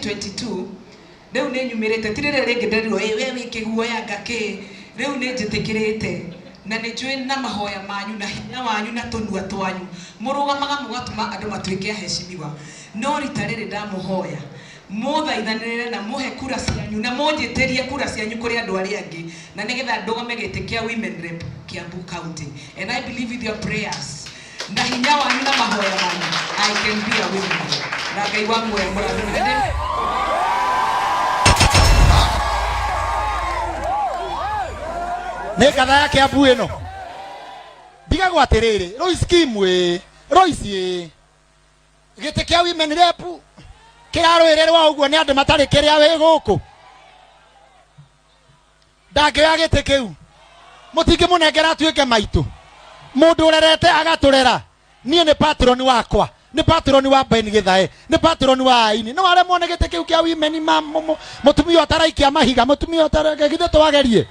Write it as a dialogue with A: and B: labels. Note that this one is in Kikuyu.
A: 2022 rĩu nĩ nyumĩrĩte, ti rĩrĩa rĩngĩ nderirwo ĩ we wĩ kĩguoya ngakĩ. Rĩu nĩ njĩtĩkĩrĩte na nĩ njũĩ na mahoya manyu na hinya wanyu na tũnua twanyu mũrũgamaga mũgatũma andũ matuĩke aheshimiwa. No rita rĩrĩ ndamũhoya mũthaithanĩrĩre na mũhe kura cianyu na mũnjĩtĩrie kura cianyu kũrĩ andũ arĩa angĩ, na nĩgetha ndũgame gĩtĩ kĩa women rep Kiambu County. And I believe with your prayers na hinya wanyu na mahoya manyu, I can be a women rep. Na Ngai wa muoyo mũrathime.
B: Nĩ ngatha ya Kiambu ĩno. Ndigagwo atĩrĩrĩ, Lois Kim ĩ, Lois ĩ, gĩtĩ kĩa women rep kĩrarũĩrĩrwo ũguo nĩ andũ matarĩ kĩrĩa wĩ gũkũ. Ndangĩoya gĩtĩ kĩu. Mũtingĩmũnengera atuĩke maitũ. Mũndũ ũrerete agatũrera. Niĩ nĩ patron wakwa, nĩ patron wa Ben Githae, nĩ patron wa Aini. No aremwo nĩ gĩtĩ kĩu kĩa women ma mũtumia ũtaraikia mahiga, mũtumia ũtaraikia, githĩ twagerie.